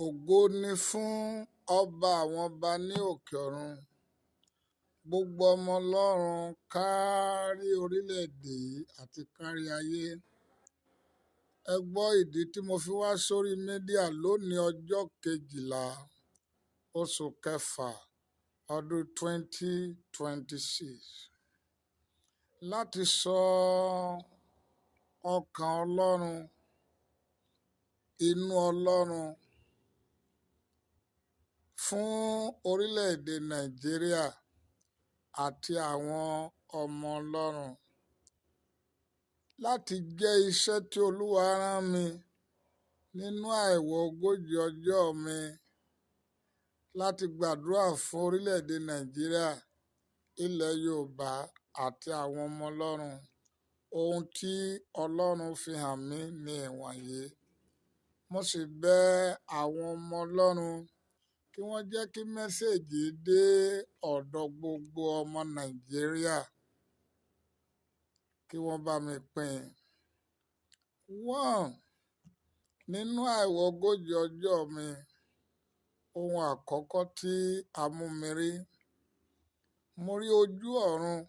Ògo ni fún ọba àwọn ọba ní òkè ọ̀run. Gbogbo ọmọ Ọlọ́run kárí orílẹ̀-èdè yìí àti kárí ayé. Ẹ gbọ́ ìdí tí mo fi wá sórí mídíà lónìí ọjọ́ 12 oṣù kẹfà ọdún 2026 láti sọ ọkàn Ọlọ́run, inú Ọlọ́run fún orílẹ̀-èdè Nàìjíríà àti àwọn ọmọ Ọlọ́run, láti jẹ́ iṣẹ́ tí Olúwa rán mi nínú àìwọ̀ 40 ọjọ́ mi láti gbàdúrà fún orílẹ̀-èdè Nàìjíríà, ilẹ̀ Yorùbá àti àwọn ọmọ Ọlọ́run. Ohun tí Ọlọ́run fi hàn mí ni ìwọ̀nyí. Mo sì bẹ àwọn ọmọ Ọlọ́run kí wọ́n jẹ́ kí mẹ́sẹ̀gì dé ọ̀dọ̀ gbogbo ọmọ Nàìjíríà, kí wọ́n bá mi pín in. One, nínú àìwọ̀ 40 ọjọ́ mi, ohun àkọ́kọ́ tí a mú mi rí, mo rí ojú ọ̀run,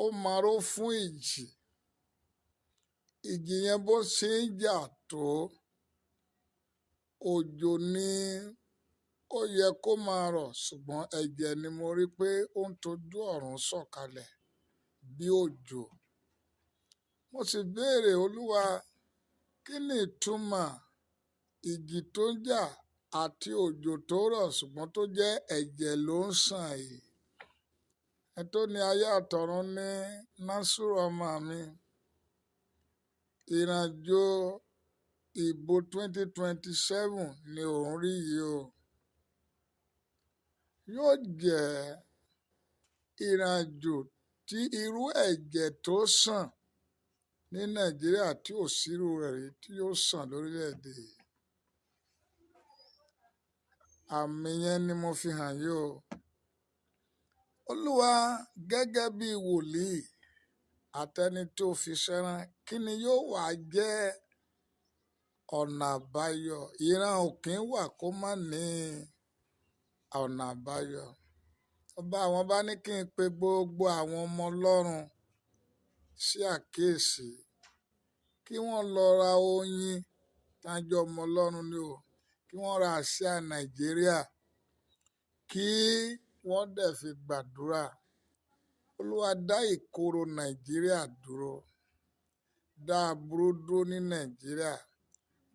ó maró fún ìjì. Ìjì yẹn bó ṣe ń jà tó, òjò ni ó yẹ kó máa rọ̀, ṣùgbọ́n ẹ̀jẹ̀ ni mo rí pé ó ń tojú ọ̀run sọ̀kalẹ̀ bí òjò. Mo sì béèrè, Olúwa, kí ni ìtumọ̀ ìjì tó ń jà àti òjò tó rọ̀ ṣùgbọ́n tó jẹ́ ẹ̀jẹ̀ ló ń sàn yìí? Ẹ tó ní ayé àtọ̀run ní Násírù ọmọ mi. Ìrìnàjò ìbò 2027 ni òun rí yìí o. Yóò jẹ́ ìrìnàjò tí irú ẹ̀jẹ̀ tó sàn ní Nàìjíríà tí ò sírú rẹ̀ rí tí yóò sàn lórílẹ̀-èdè yìí. Àmì yẹn ni mo fi hàn yìí o. Olúwa, gẹ́gẹ́ bí wòlíì àtẹni tó fi ṣẹ́rán, kí ni yóò wá jẹ́ ọ̀nà àbáyọ? Ìran òkè wà kó má ní ọ̀nà àbáyọ. Ọba àwọn bá ní kí n pe gbogbo àwọn ọmọ Ọlọ́run sí àkíyèsí kí wọ́n lọ ra oyin tájọ́ ọmọ Ọlọ́run ni o, kí wọ́n ra àsíá Nàìjíríà, kí wọ́n dẹ̀ fi gbàdúrà. Olúwa, dá ìkorò Nàìjíríà dúró, dá aburú dúró ní Nàìjíríà.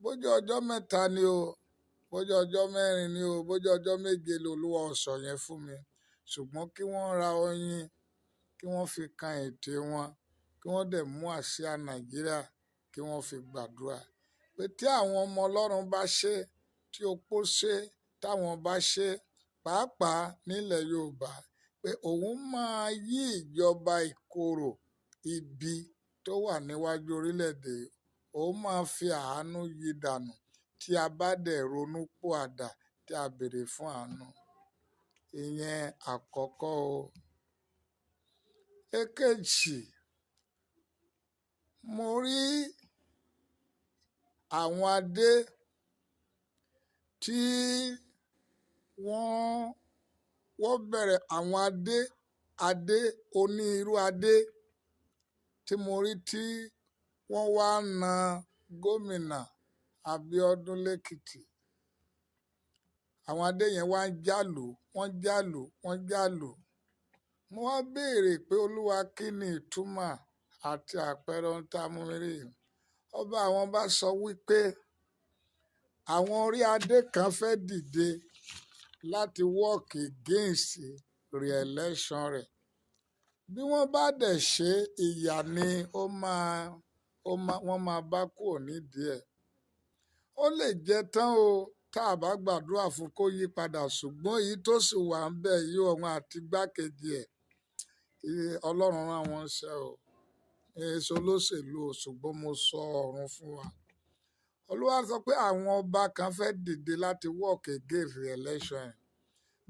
Bójú ọjọ́ 3 ni o, bójú ọjọ́ 4 ni o, bójú ọjọ́ 7 ni Olúwa ó sọ yẹn fún mi. Ṣùgbọ́n kí wọ́n ra oyin, kí wọ́n fi kan ètè wọn, kí wọ́n dẹ̀ mú àsíá Nàìjíríà kí wọ́n fi gbàdúrà. Pé tí àwọn ọmọ Ọlọ́run bá ṣe, tí opó ṣe, táwọn bá ṣe, pàápàá nílẹ̀ Yorùbá, pé òun máa yí ìjọba ìkorò ibi tó wà níwájú orílẹ̀-èdè, òun máa fi àánú yí dànù tí a bá dẹ̀ ronú pìwàdà tí a béèrè fún àánú. Ìyẹn àkọ́kọ́ o. Èkejì, mo rí àwọn adé tí wọ́n bẹ̀rẹ̀ àwọn adé, adé onírú adé tí mo rí tí wọ́n wá na gómìnà Abíọ́dún lẹ́kìtì. Àwọn adé yẹn wá ń jálù, wọ́n jálù, wọ́n jálù. Mo wá béèrè pé Olúwa, kí ni ìtumọ̀ àti àpẹẹrẹ ohun tá a mú mi rí. Ọba àwọn bá sọ wípé àwọn orí adé kan fẹ́ dìde láti work against re-election rẹ̀. Bí wọ́n bá dẹ̀ ṣe, ìyà ni ó máa ó máa wọ́n máa bá kúrò nídìí ẹ̀. Ó lè jẹ́ tán o tá a bá gbàdúrà fún kó yí padà, ṣùgbọ́n èyí tó sì wà ń bẹ̀ yìí, òun àti igbákejì ẹ̀, Ọlọ́run rán wọn ṣẹ́ o. Èso olóṣèlú o, ṣùgbọ́n mo sọ ọ̀run fún wa. Olúwa sọ pé àwọn ọba kan fẹ́ dìde láti work against re-election ẹ̀.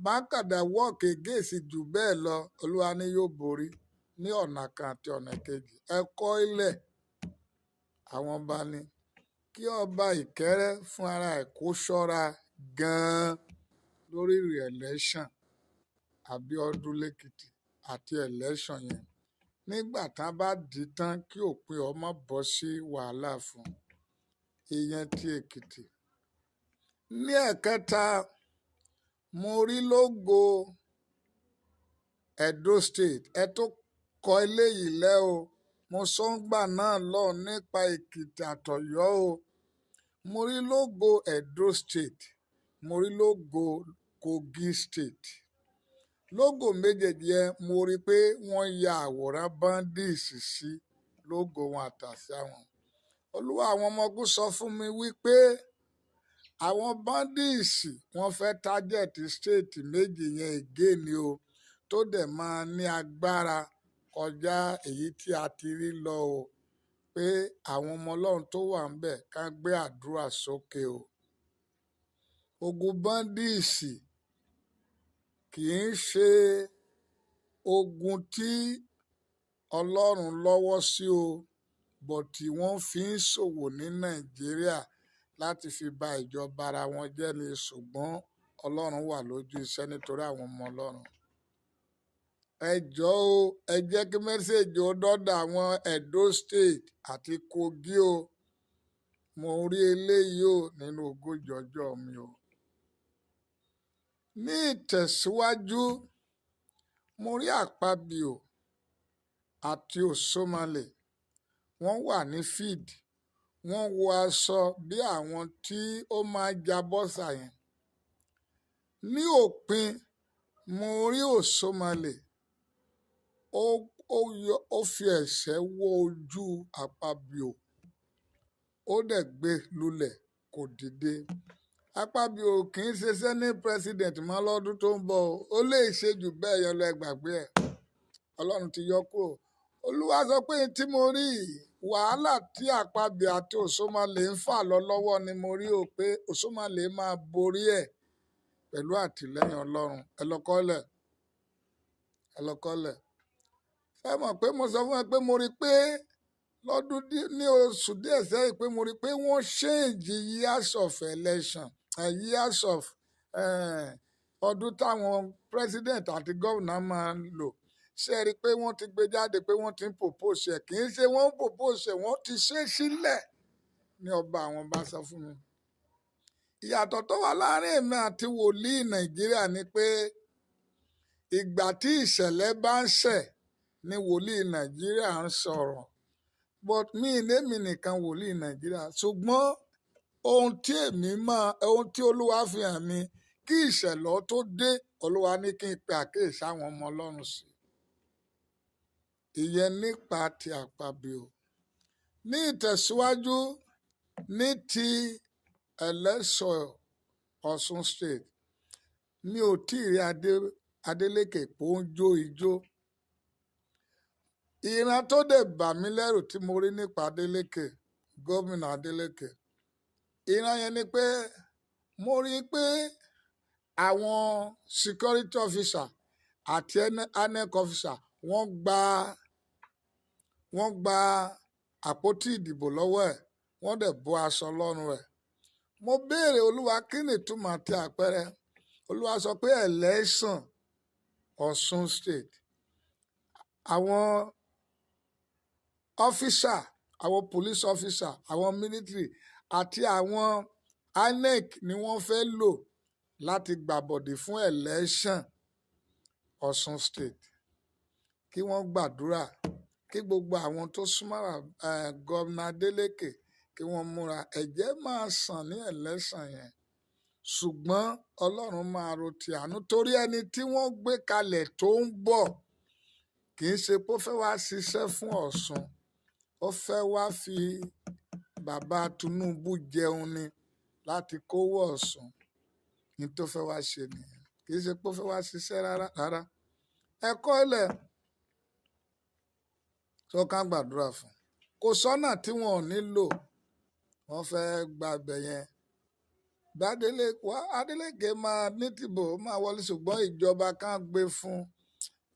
Bákàdá work against jù bẹ́ẹ̀ lọ, Olúwa ní yóò borí ní ọ̀nà kan àti ọ̀nà kejì. Ẹ kọ́ ilẹ̀ àwọn ọba ni kí ọba Ìkẹ́rẹ́ fún ara ẹ̀ kó ṣọ́ra gan-an lórí re-election Abíọ́dún lẹ́kìtì àti election yẹn. Nígbà tá a bá dì í tán, kí òpin ọmọ bọ́ sí wàhálà fún ìyẹn ti Èkìtì. Ní ẹ̀kẹta, mo rí lógo Edo State. Ẹ tó kọ eléyìí lẹ́ o. Mo sọ ń gbà náà lọ nípa Èkìtì àtọ̀yọ́ o. Mo rí lógo Edo State, mo rí lógo Kogi State. Lógo méjèèjì yẹn, mo rí i pé wọ́n ya àwòrán bandits sí lógo wọn àtàsíà wọn. Olúwa àwọn ọmọ ogun sọ fún mi wípé àwọn bandits wọ́n fẹ́ target state méjì yẹn again ni o, tó dẹ̀ máa ní agbára kọjá èyí tí a ti rí lọ o, pé àwọn ọmọ Ọlọ́run tó wà ń bẹ̀ ká gbé àdúrà sókè o. Ogun bandits kì í ṣe ogun tí Ọlọ́run lọ́wọ́ sí o, but wọ́n fi ń ṣòwò ní Nàìjíríà láti fi ba ìjọba ara wọn jẹ́ ni, ṣùgbọ́n Ọlọ́run wà lójú iṣẹ́ nítorí àwọn ọmọ Ọlọ́run. Ẹ jọ̀ọ́ o, ẹ jẹ́ kí message ó dọ́dọ̀ àwọn Edo State àti Kogi o. Mo rí eléyìí o nínú ogójì ọjọ́ mi o. Ní ìtẹ̀síwájú, mo rí Àpábíò àti Òṣómàlè. Wọ́n wà ní field. Wọ́n wọ aṣọ bí àwọn tí ó máa ja bọ́sà yẹn. Ní òpin, mo rí Òṣómàlè. Ó fi ẹ̀ṣẹ́ wọ́ ojú Àpábíò. Ó dẹ̀ gbé lulẹ̀, kò dìde. Àpábíò kì í ṣe senate president mọ́ lọ́dún tó ń bọ̀ o. Ó lè ṣe jù bẹ́ẹ̀ yẹn lọ, ẹ gbàgbé ẹ̀. Ọlọ́run ti yọ kúrò. Olúwa sọ pé tí mo rí wàhálà tí Àpábíò àti Òṣómàlè ń fà lọ lọ́wọ́ ni mo rí o, pé Òṣómàlè máa borí ẹ̀ pẹ̀lú àtìlẹ́yìn Ọlọ́run. Ẹ lọ kọ́lẹ̀, ẹ lọ kọ́lẹ̀. Ẹ mọ̀ pé mo sọ fún ẹ pé mo rí pé lọ́dún ní oṣù díẹ̀ sẹ́yìn pé mo rí pé wọ́n change years of election, years of ọdún táwọn president àti governor máa ń lò. Ṣé ẹ rí i pé wọ́n ti gbé jáde pé wọ́n ti ń propose ẹ̀? Kì í ṣe wọ́n ń propose ẹ̀, wọ́n ti ṣe sílẹ̀ ní ọba àwọn bá sọ fún mi. Ìyàtọ̀ tó wà láàrin èmi àti wòlíì Nàìjíríà ni pé ìgbà tí ìṣẹ̀lẹ̀ bá ń ṣẹ̀ ni wòlíì Nàìjíríà ń sọ̀rọ̀. But mi lémi nìkan wòlíì Nàìjíríà, ṣùgbọ́n ohun tí èmi mọ̀, ohun tí Olúwa fi hàn mi, kí ìṣẹ̀lẹ̀ tó dé, Olúwa ní kí n pe àkíyèsí àwọn ọmọ Ọlọ́run sí. Ìyẹn nípa ti Àpábíò. Ní ìtẹ̀síwájú, ní ti ẹlẹ́ṣọ̀ Ọ̀ṣun State, mi ò tí ì rí Adélékè pé ó ń jó ijó. Ìran tó dẹ̀ bà mí lẹ́rù tí mo rí nípa Adélékè, gómìnà Adélékè, ìran yẹn ni pé mo rí i pé àwọn security officer àti INEC officer wọ́n gba àpótí ìdìbò lọ́wọ́ ẹ̀, wọ́n dẹ̀ bọ́ aṣọ lọ́rùn ẹ̀. Mo béèrè Olúwa kí ni ìtumọ̀ àti àpẹẹrẹ. Olúwa sọ pé election Ọ̀ṣun State, àwọn officer, àwọn police officer, àwọn military àti àwọn INEC ni wọ́n fẹ́ lò láti gbàbọ̀dè fún election Ọ̀ṣun State. Kí wọ́n gbàdúrà. Kí gbogbo àwọn tó súnmọ́ gómìnà Adeleke kí wọ́n múra, ẹ̀jẹ̀ máa sàn ní ẹlẹ́sàn yẹn, ṣùgbọ́n Ọlọ́run máa ro ti àánú torí ẹni tí wọ́n gbé kalẹ̀ tó ń bọ̀ kì í ṣe pé ó fẹ́ wá ṣiṣẹ́ fún Ọ̀ṣun, ó fẹ́ wá fi bàbá Tinubu jẹun ni láti kówó Ọ̀ṣun ní tó fẹ́ wá ṣe nìyẹn, kì í ṣe pé ó fẹ́ wá ṣiṣẹ́ rárá rárá. Ẹ̀kọ́ ilẹ̀ tó kàn gbàdúrà fún, kò sọ́nà tí wọn ò nílò, wọ́n fẹ́ gba ibẹ̀ yẹn. Adeleke máa ní tìbò máa wọlé, ṣùgbọ́n ìjọba kan gbé fún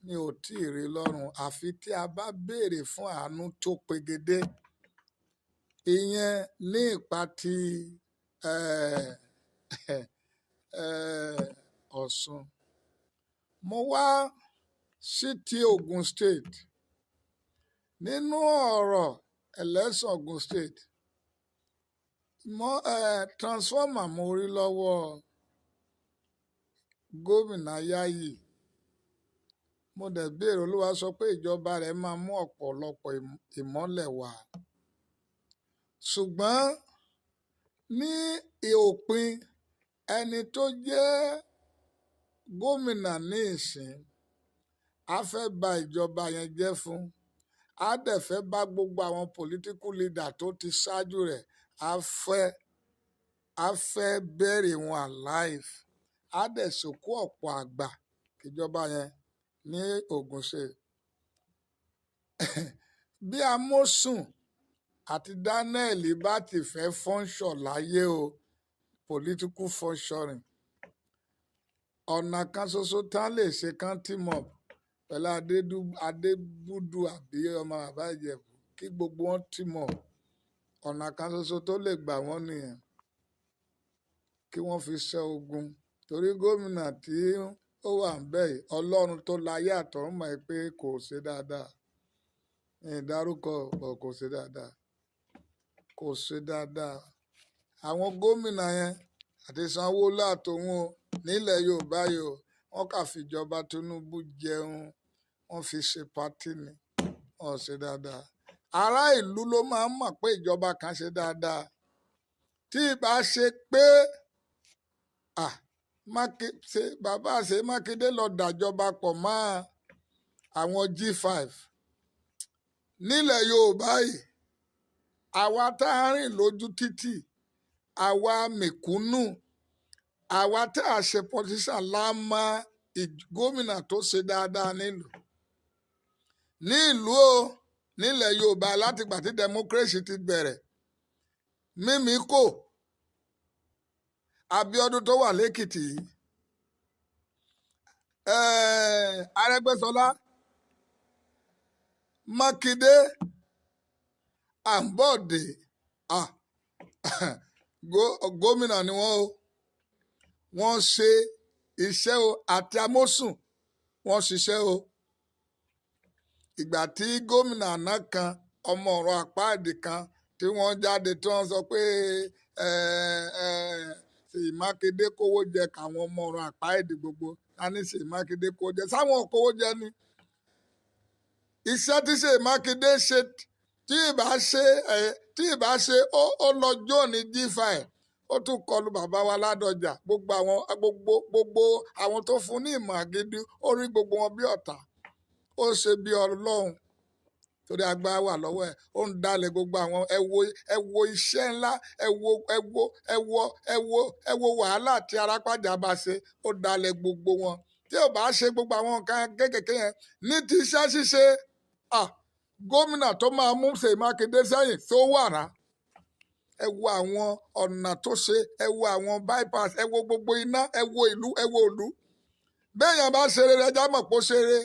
ni ò tí ì rí lọ́rùn, àfi tí a bá béèrè fún àánú tó pegedé. Ìyẹn ní ipa ti Ọ̀ṣun. Mo wá sí ti Ogun State. Nínú ọ̀rọ̀ ẹlẹ́sìn Ogun State, mo transformer mo rí lọ́wọ́ gómìnà Yayi. Mo dẹ̀ béèrè, Olúwa sọ pé ìjọba rẹ̀ máa mú ọ̀pọ̀lọpọ̀ ìmọ́lẹ̀ wá. Ṣùgbọ́n ní òpin, ẹni tó jẹ́ gómìnà ní ìsìn, a fẹ́ ba ìjọba yẹn jẹ́ fún, a dẹ̀ fẹ́ bá gbogbo àwọn political leader tó ti ṣáájú rẹ̀, a fẹ́ bury wọn alive, a dẹ̀ sòkú ọ̀pọ̀ àgbà ìjọba yẹn ní Ogun State. Bí Amosun àti Daniel bá ti fẹ́ function láyé o, political functioning, ọ̀nà kan ṣoṣo tán lè ṣe kán team up pẹ̀lú Adébúdú àbí ọmọ bàbá Ìjẹ̀bú, kí gbogbo wọn team up. Ọ̀nà kan ṣoṣo tó lè gbà wọ́n nìyẹn, kí wọ́n fi ṣẹ́ ogun. Torí gómìnà tí ó wà ń bẹ̀ yìí, Ọlọ́run tó láyé àtọ̀run mọ̀ pé kò ṣe dáadáa. Ìdárúkọ pọ̀, kò ṣe dáadáa, kò ṣe dáadáa. Àwọn gómìnà yẹn àti Sanwó-Olú àtòun o nílẹ̀ Yorùbá yìí o, wọ́n kà fìjọba Tinubu jẹun, wọ́n fi ṣe patí ni, wọ́n ṣe dáadáa. Ará ìlú ló máa ń mọ̀ pé ìjọba kan ṣe dáadáa. Tí ìbá ṣe pé bàbá ṣe Mákindé lọ dàjọba pọ̀ mọ́ àwọn G5 nílẹ̀ Yorùbá yìí, àwa tá a rìn lójú títì, àwa mẹ̀kúnnù, àwa tá a ṣe politician la mọ̀ gómìnà tó ṣe dáadáa nílùú. Ní ìlú o, nílẹ̀ Yorùbá látìgbà tí democracy ti bẹ̀rẹ̀, mímí kò Abíọ́dún tó wà lẹ́kìtì yìí, Arẹ́gbẹ́ṣọlá, Mákindé, Àǹbọ̀dé, gómìnà ni wọ́n o, wọ́n ṣe iṣẹ́ o, àti Amósùn wọ́n ṣiṣẹ́ o. Ìgbà tí gómìnà àná kan, ọmọ ọ̀rọ̀ àpáàdì kan tí wọ́n jáde tí wọ́n sọ pé Ṣèyí Mákindé kówó jẹ káwọn ọmọ ọ̀rọ̀ àpáàdì gbogbo, ta ní Ṣèyí Mákindé kówó jẹ, sáwọn kówó jẹ ni. Iṣẹ́ tí Ṣèyí Mákindé ṣe, tí ìbá ṣe ó lọ jóòní G5, ó tún kọlu bàbá wa Ládọjà, gbogbo àwọn tó fún ní ìmọ̀ gidi, ó rí gbogbo wọn bí ọ̀tá, ó ṣe bí Ọlọ́run torí agbára wà lọ́wọ́ ẹ̀, ó ń dalẹ̀ gbogbo àwọn. Ẹ wo iṣẹ́ ńlá, ẹ wo ẹ wo ẹ wo ẹ wo ẹ wo wàhálà tí Arápájà bá ṣe, ó dalẹ̀ gbogbo wọn. Tí ò bá ṣe gbogbo àwọn nǹkan kéékèèké yẹn ní ti iṣẹ́ ṣíṣe, gómìnà tó máa mú Ṣèyí Mákindé sẹ́yìn tó wà rà. Ẹ wo àwọn ọ̀nà tó ṣe, ẹ wo àwọn bypass, ẹ wo gbogbo iná, ẹ wo ìlú, ẹ wo ìlú. Bẹ́ẹ̀ yẹn bá ṣeré rẹ̀, já mọ̀ pé ó ṣeré.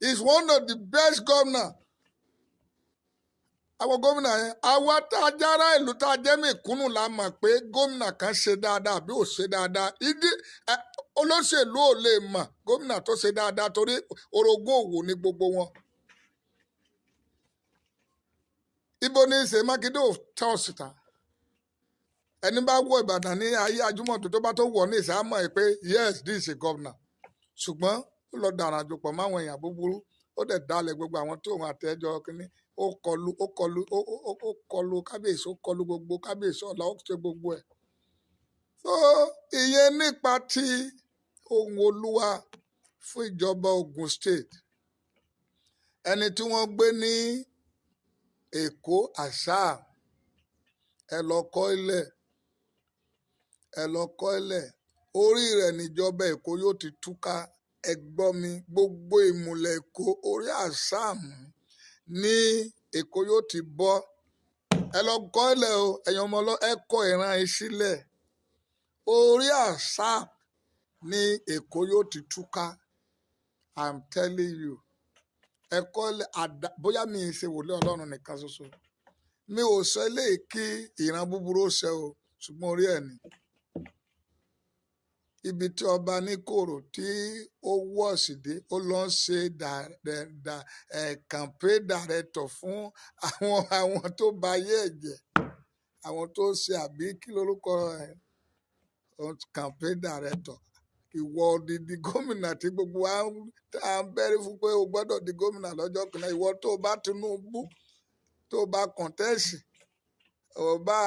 He is one of the best governor. Àwọn gómìnà yẹn, àwa tá a jára ìlú tá a jẹ́ mẹ̀kúnnù la mọ̀ pé gómìnà kan ṣe dáadáa àbí ò ṣe dáadáa. Ìdí olóṣèlú ò lè mọ̀ gómìnà tó ṣe dáadáa torí orogún òwò ni gbogbo wọn. Ibo ni Ṣèyí Mákindé ò tẹ́ ọ síta. Ẹni bá wọ Ìbàdàn ní ayé Ajímọ̀tò tó bá tó wọ̀ ní ìsámọ̀ ẹ̀ pé yes, this is a governor. Ṣùgbọ́n ó lọ dàràjò pọ̀ máwọn èèyàn búburú. Ó dẹ̀ dalẹ̀ gbogbo àwọn tó òun àtẹ́jọ́ kínní. Ó kọlu, ó kọlu, ó kọlu kábíyèsí, ó kọlu gbogbo kábíyèsí ọ̀la, ó ṣe gbogbo ẹ̀. So ìyẹn nípa ti ohun Olúwa fún ìjọba Ogun State. Ẹni tí wọ́n gbé ní Èkó àṣà, ẹ lọ kọ́ ilẹ̀, ẹ lọ kọ́ ilẹ̀. Orí rẹ̀ níjọba Èkó yóò ti túká. Ẹ gbọ́ mi, gbogbo ìmùlẹ̀ Èkó orí àṣà ní Èkó yóò ti bọ́. Ẹ lọ kọ́ ilẹ̀ o, ẹ̀yin ọmọ ọlọ́, ẹ kọ́ ìran yìí sílẹ̀. Orí àṣà ní Èkó yóò ti túká. I'm telling you. Ẹ kọ́ ilẹ̀, àdá, bóyá mi ṣe wòlíì Ọlọ́run nìkan ṣoṣo. Mi ò sọ eléyìí kí ìran búburú ó ṣẹ o, ṣùgbọ́n orí ẹ̀ ni. Ibi tí ọba ní kòrò tí ó wọ̀ sí dé, ó lọ ń ṣe campaign director fún àwọn tó ba ayé ẹ̀ jẹ́, àwọn tó ṣe àbí kí lorúkọ ẹ̀, campaign director. Ìwọ odidi gómìnà tí gbogbo wa ń bẹ̀rẹ̀ fún pé o gbọ́dọ̀ di gómìnà lọ́jọ́ kan náà. Ìwọ tó bá Tinubu, tó bá contest, ò bá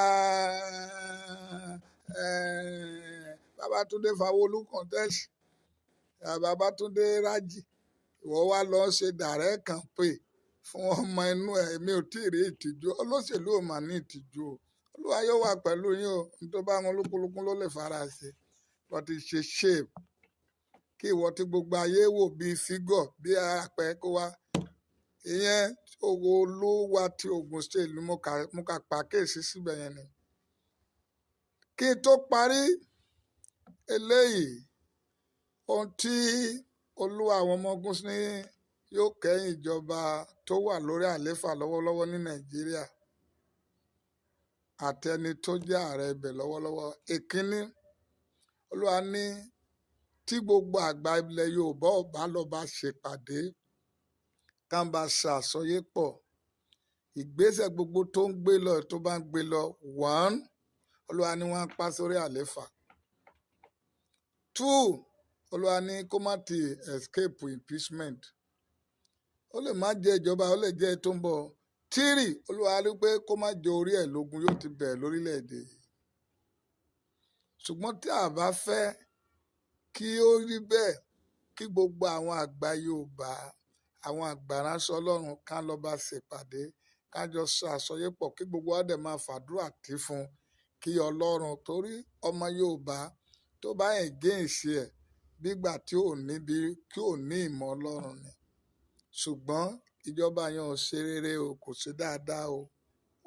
Babátúndé Fáwọlú contest, Babátúndé Rájí, ìwọ wá lọ ṣe direct campaign fún ọmọ inú ẹ̀. Èmi ò tí ì rí ìtìjú. Olóṣèlú ò mà ní ìtìjú o. Olúwa yóò wà pẹ̀lú yín o. Ní tó bá wọn lúkúlùkù ló lè fara ṣe. But it's a shame kí ìwọ tí gbogbo ayé wò bí fígọ̀ bí apẹ kó wá. Ìyẹn owó Olúwa ti Ogun State ni mo kà pàkíyèsí síbẹ̀ yẹn ni. Kí n tó parí eléyìí, ohun tí Olúwa àwọn ọmọ ogun ní yóò kẹ́yìn ìjọba tó wà lórí àlééfà lọ́wọ́lọ́wọ́ ní Nàìjíríà àti ẹni tó jẹ́ ààrẹ ibẹ̀ lọ́wọ́lọ́wọ́. Èkínní, Olúwa ní tí gbogbo àgbà ilẹ̀ Yorùbá ò bá lọ bá ṣèpàdé, ká bá ṣe àsọyépọ̀, ìgbésẹ̀ gbogbo tó ń gbé lọ tó bá ń gbé lọ, 1, Olúwa ní wọ́n á pa sórí àlééfà. 2, Olúwa ní kó má ti escape impeachment. Ó lè má jẹ́ ìjọba, ó lè jẹ́ èyí tó ń bọ̀. 3, Olúwa rí pé kó má jẹ orí ẹ̀ lógun yóò ti bẹ̀rẹ̀ lórílẹ̀-èdè yìí. Ṣùgbọ́n tí a bá fẹ́ kí ó rí bẹ́ẹ̀, kí gbogbo àwọn àgbà Yorùbá, àwọn àgbà ránṣẹ́ Ọlọ́run ká lọ bá ṣèpàdé, ká jọ ṣe àsọyépọ̀, kí gbogbo wa dẹ̀ máa fàdúrà tí fún kí Ọlọ́run, torí ọmọ Yorùbá tó bá against ẹ̀ bígbà tí ò ní bí, kí ò ní ìmọ̀ Ọlọ́run ni. Ṣùgbọ́n ìjọba yẹn ò ṣe rere o, kò ṣe dáadáa o,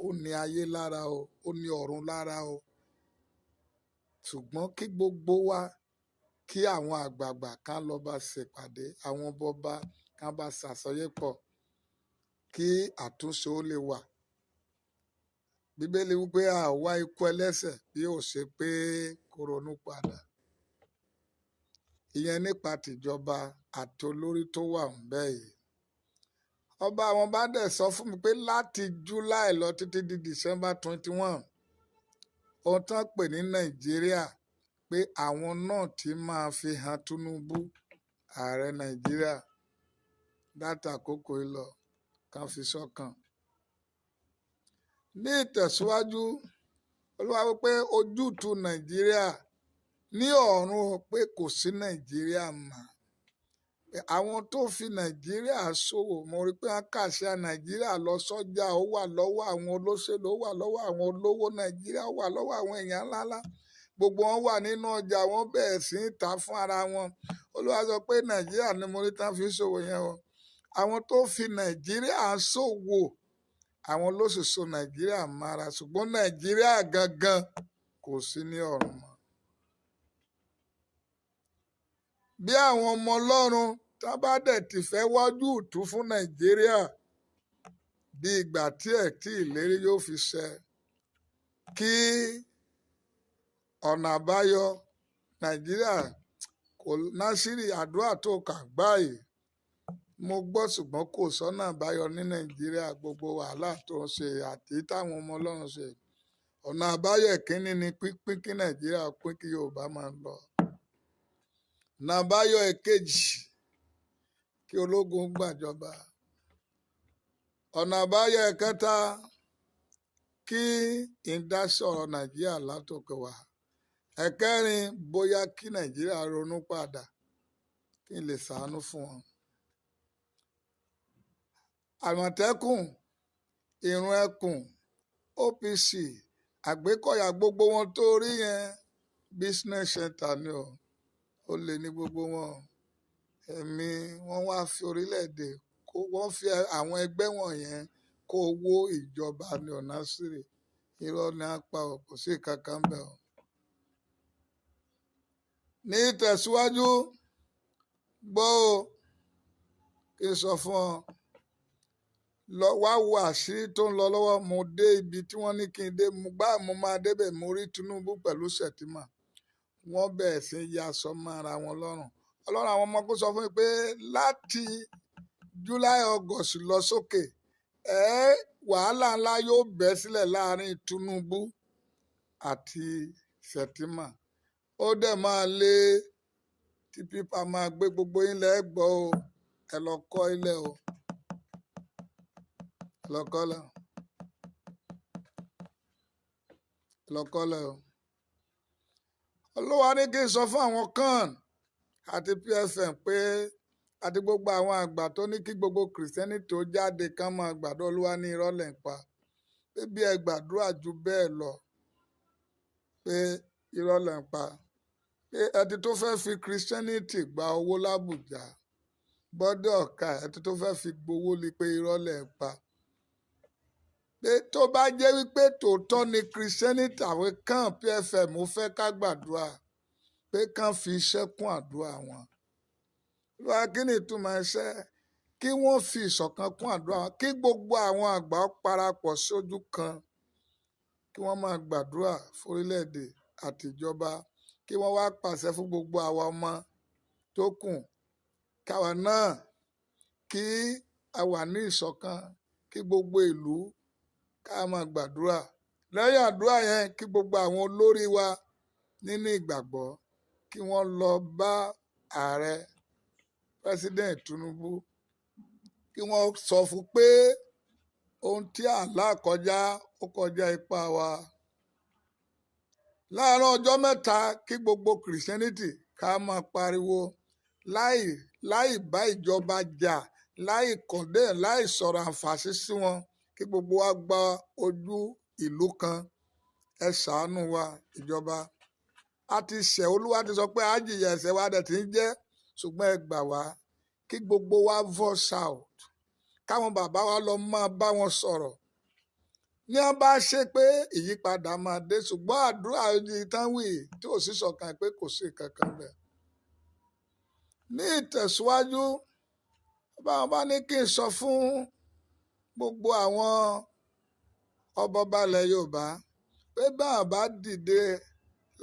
ó ní ayé lára o, ó ní ọ̀run lára o. Ṣùgbọ́n kí gbogbo wa, kí àwọn àgbààgbà ká lọ bá ṣèpàdé, àwọn bọba ká bá ṣàsọyépọ̀, kí àtúnṣe ó lè wà. Bíbélì wípé a wá ikú ẹlẹ́ṣẹ̀ bí ó ṣe pé kó ronú padà. Ìyẹn nípa tìjọba àti olórí tó wà ńbẹ̀ yìí. Ọba àwọn bá dẹ̀ sọ fún mi pé láti July lọ títí di December 21, ohun tán pè ní Nàìjíríà pé àwọn náà ti máa fi hàn Tinubu, ààrẹ Nàìjíríà, láti àkókò yìí lọ kan fi sọ́kàn. Ní ìtẹ̀síwájú, Olúwa wípé ojútùú Nàìjíríà ní ọ̀run pé kò sí Nàìjíríà mọ́. Àwọn tó fi Nàìjíríà ṣòwò, mo rí pé wọ́n kàṣà Nàìjíríà lọ sọ́jà, ó wà lọ́wọ́ àwọn olóṣèlú, ó wà lọ́wọ́ àwọn olówó Nàìjíríà, ó wà lọ́wọ́ àwọn èèyàn ńláńlá. Gbogbo wọn wà nínú ọjà, wọ́n bẹ̀rẹ̀ sí í ta fún ara wọn. Olúwa sọ pé Nàìjíríà ni mo rí tán fi ṣòwò yẹn o. Àwọn tó fi Nàìjíríà ṣòwò, àwọn ló sì so Nàìjíríà mára, ṣùgbọ́n Nàìjíríà gangan kò sí ní ọ̀run mọ́. Bí àwọn ọmọ Ọlọ́run tá bá dẹ̀ ti fẹ́ wájú ìtú fún Nàìjíríà, bí ìgbà tí ẹ̀ tí ìlérí yóò fi ṣẹ, kí ọ̀nà àbáyọ Nàìjíríà kò Násírì àdúrà tó kà báyìí. Mo gbọ́ ṣùgbọ́n kò sọ́nà àbáyọ ní Nàìjíríà, gbogbo wàhálà tó ń ṣe àti táwọn ọmọ Ọlọ́run ṣe. Ọ̀nà àbáyọ ìkíní ni pínpín kí Nàìjíríà pín kí Yorùbá máa lọ. Ọ̀nà àbáyọ èkejì, kí ológun gbàjọba. Ọ̀nà àbáyọ ẹ̀kẹta, kí ìdásí ọ̀rọ̀ Nàìjíríà látòkè wá. Ẹ̀kẹrin, bóyá kí Nàìjíríà ronú padà kí n lè ṣàánú fún wọn. Àmọ̀tẹ́kùn, Ìrùn Ẹkùn, OPC, Àgbékọ̀yà, gbogbo wọn tó rí yẹn business center ni o, ó lè ní gbogbo wọn. Ẹ̀mí wọn wá fi orílẹ̀-èdè kó wọ́n fi àwọn ẹgbẹ́ wọ̀nyẹn kó owó ìjọba ní ọ̀nà sírì. Irọ́ ni a pa ọ̀, kò sí kankan bẹ́ẹ̀ o. Ní ìtẹ̀síwájú, gbọ́ o, kí n sọ fún ọ, lọ wá wo àṣírí tó ń lọ lọ́wọ́. Mo dé ibi tí wọ́n ní kí n dé, mo gbá mo máa débẹ̀, mo rí Tinubu pẹ̀lú Shettima. Wọ́n bẹ̀rẹ̀ sí í ya aṣọ mọ́ ara wọn lọ́rùn. Ọlọ́run àwọn ọmọ kó sọ fún mi pé láti July August lọ sókè, wàhálà ńlá yóò bẹ́ sílẹ̀ láàrin Tinubu àti Shettima. Ó dẹ̀ máa lé tí pípa máa gbé gbogbo ilẹ̀ gbọ́ o, ẹ lọ kọ́ ilẹ̀ o, ẹ lọ kọ́lẹ̀ o, ẹ lọ kọ́lẹ̀ o. Olúwa ní kí n sọ fún àwọn kan àti PFN pé àti gbogbo àwọn àgbà tó ní kí gbogbo Kìrìsìtẹ́nì tó jáde kán máa gbàdúrà. Olúwa ní irọ́ lẹ̀ ń pa, pé bí ẹ gbàdúrà ju bẹ́ẹ̀ lọ, pé irọ́ lẹ̀ ń pa, pé ẹni tó fẹ́ fi Kìrìsìtẹ́nìtì gba owó l'Ábùjá gbọ́dọ̀ ọ̀ka, ẹni tó fẹ́ fi gbowó ni pé irọ́ lẹ̀ ń pa, pé tó bá jẹ́ wípé tòótọ́ ni Kìrìsìtẹ́nìtì àwọn kan PFM fẹ́ ká gbàdúrà, pé kán fi iṣẹ́ kún àdúrà wọn. Olúwa, kí ni ìtumọ̀ iṣẹ́? Kí wọ́n fi ìṣọ̀kan kún àdúrà wọn, kí gbogbo àwọn àgbà parapọ̀ sójú kan, kí wọ́n máa gbàdúrà fórílẹ̀-èdè àtìjọba, kí wọ́n wá pàṣẹ fún gbogbo àwa ọmọ tó kù, káwa náà kí a wà ní ìṣọ̀kan, kí gbogbo ìlú ká máa gbàdúrà. Lẹ́yìn àdúrà yẹn, kí gbogbo àwọn olórí wa nínú ìgbàgbọ́ kí wọ́n lọ bá ààrẹ President Tinubu, kí wọ́n sọ fún pé ohun tí à ń là kọjá ó kọjá ipá wa. Láàárọ̀ ọjọ́ mẹ́ta, kí gbogbo Kìrìsìtẹ́nìtì ká máa pariwo láì bá ìjọba jà, láì kọ̀dé, láì sọ̀rọ̀ àǹfààní sí wọn, kí gbogbo wa gba ojú ìlú kan. Ẹ ṣàánú wa ìjọba. A ti ṣẹ̀, Olúwa ti sọ pé a jìyà ẹ̀ṣẹ̀ wa dẹ̀ ti ń jẹ́, ṣùgbọ́n ẹ gbà wá, kí gbogbo wa voice out, káwọn bàbá wa lọ máa bá wọn sọ̀rọ̀. Ní wọ́n bá ṣe pé ìyípadà máa dé, ṣùgbọ́n àdúrà yìí tán wì tí ò sí ṣọ̀kan pé kò sí kankan bẹ́ẹ̀. Ní ìtẹ̀síwájú, báwọn bá ní kí n sọ fún gbogbo àwọn ọbọba ilẹ̀ Yorùbá pé báwọn bá dìde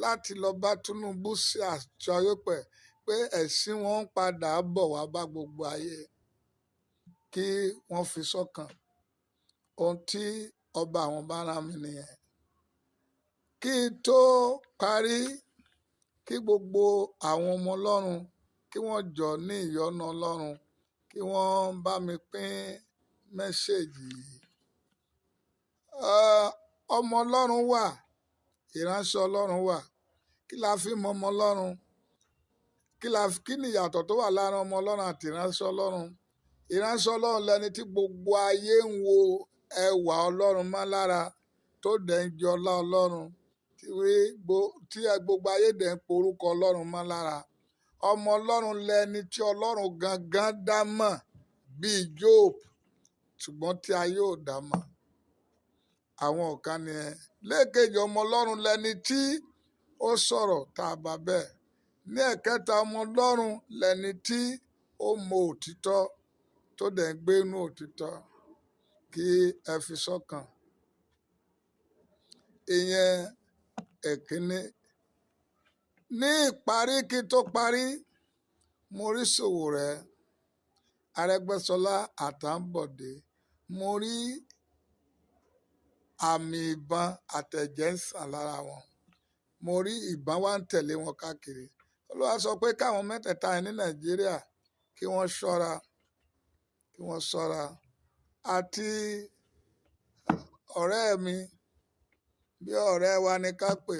láti lọ bá Tinubu ṣe àjọyọ̀pẹ̀ pé ẹ̀sìn wọn ń padà bọ̀ wá bá gbogbo ayé, kí wọ́n fi sọ́kàn. Ohun tí ọba àwọn bá rán mi nìyẹn. Kí n tó parí, kí gbogbo àwọn ọmọ Ọlọ́run kí wọ́n jọ ní ìyọ́nú Ọlọ́run, kí wọ́n bá mi pín mẹ́ṣẹ́ẹ̀jì yìí. Ọmọ Ọlọ́run wà, ìránṣẹ́ Ọlọ́run wà. Kí la fi mọ ọmọ Ọlọ́run? Kí ni ìyàtọ̀ tó wà láàrin ọmọ Ọlọ́run àti ìránṣẹ́ Ọlọ́run? Ìránṣẹ́ Ọlọ́run lẹni tí gbogbo ayé ń wo ẹwà Ọlọ́run mọ́ lára, tó dẹ̀ ń jẹ ọlá Ọlọ́run, tí gbogbo ayé dẹ̀ ń porúkọ Ọlọ́run mọ́ lára. Ọmọ Ọlọ́run lẹni tí Ọlọ́run gangan dá mọ̀ bíi Job, ṣùgbọ́n tí ayé ò dá mọ̀. Àwọn ọ̀kan ni ẹ. Lẹ́ẹ̀kejì, ọmọ Ọlọ́run lẹni tí ó sọ̀rọ̀ tá a bá bẹ́ẹ̀. Ní ẹ̀kẹta, ọmọ Ọlọ́run lẹni tí ó mọ òtítọ́ tó dẹ̀ ń gbé inú òtítọ́, kí ẹ fi sọ́kàn. Ìyẹn ẹ̀kíní. Ní ìparí, kí tó parí, mo rí Sowore, Arẹ́gbẹ́ṣọlá àtàǹbọ̀dé, mo rí àmì ìbọn àtẹ̀jẹ́ ń sàn lára wọn. Mo rí ìbọn wá ń tẹ̀lé wọn káàkiri. Olúwa sọ pé káwọn mẹ́tẹ̀ẹ̀ta yẹn ní Nàìjíríà kí wọ́n ṣọ́ra. Kí wọ́n ṣọ́ra. Àti ọ̀rẹ́ mi, bí ọ̀rẹ́ wa ní ká pè,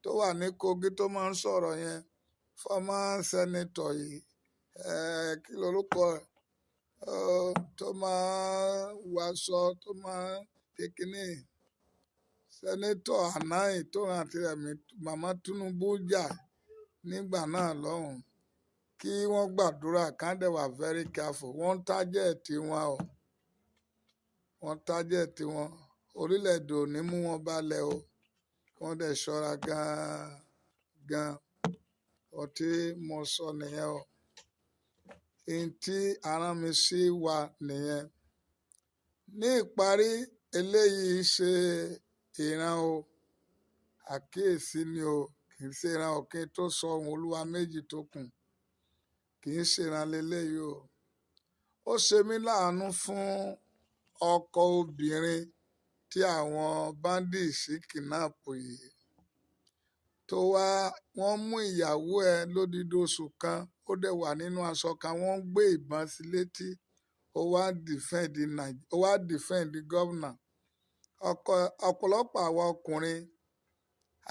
tó wà ní Kogi tó máa ń sọ̀rọ̀ yẹn, former senator yìí, kí lorúkọ ẹ̀? Tó máa ń wàṣọ, tó máa ń ṣe kínní. Senator Anayi tó ràn àti Rẹ̀mí Màmá Tinubu jà nígbà náà lọ́hùn. Kí wọ́n gbàdúrà, kán dẹ̀ wà very careful. Wọ́n ń target wọn o. Wọ́n target wọn. Orílẹ̀-èdè ò ní mú wọn balẹ̀ o. Kí wọ́n dẹ̀ ṣọ́ra gan-an gan. Ohun tí mo sọ nìyẹn o. Ohun tí a rán mi sí wa nìyẹn. Ní ìparí, eléyìí ṣe ìran o. Àkíyèsí ni o. Kì í ṣe ìran òkè tó sọ ohun Olúwa méjì tó kù. Kì í ṣe ìran leléyìí o. Ó ṣe mí láàánú fún ọkọ obìnrin tí àwọn bandits kidnap yìí. Tó wá, wọ́n mú ìyàwó ẹ̀ lódidi oṣù kan, ó dẹ̀ wà nínú aṣọ kan, wọ́n ń gbé ìbọn sí létí. Ó wá defend ó wá defend governor. Ọkọ, ọ̀pọ̀lọpọ̀ àwa ọkùnrin,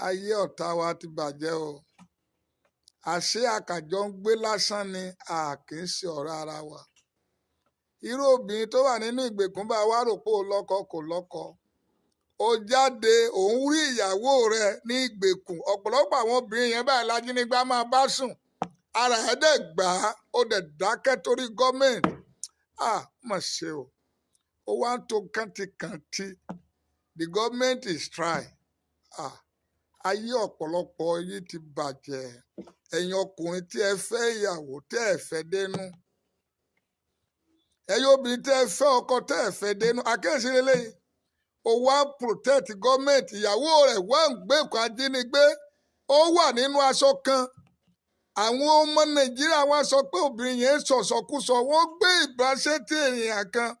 ayé ọ̀tá wa ti bàjẹ́ o. Àṣé àkàjọ ń gbé lásán ni, a kì í ṣe ọ̀rọ̀ ara wa. Irú obìnrin tó wà nínú ìgbèkùn bá wá rò pé ó lọ́kọ kò lọ́kọ. Ó jáde, òun rí ìyàwó rẹ̀ ní ìgbèkùn. Ọ̀pọ̀lọpọ̀ àwọn obìnrin yẹn báyìí lájínigbá máa bá sùn. Ara ẹ̀ dẹ̀ gbà á, ó dẹ̀ dákẹ́ torí gọ́ọ̀mẹ̀ntì. À, mà ṣe o. Ó wá ń to kàntíkàntí. The government is try. À, ayé ọ̀pọ̀lọpọ̀ yìí ti bàjẹ́. Ẹ̀yin ọkùnrin tí ẹ fẹ́ ìyàwó tí ẹ fẹ́ dénú. Ẹ̀yin obìnrin tí ẹ fẹ́ ọkọ tí ẹ fẹ́ dénú. Àkíyèsí leléyìí. Ó wá protect government. Ìyàwó rẹ̀ wá ń gbé ìkọ̀ ajínigbé. Ó wà nínú aṣọ kan. Àwọn ọmọ Nàìjíríà wá sọ pé obìnrin yẹn ń sọ̀sọkúsọ. Wọ́n gbé ìbọn sétí ènìyàn kan.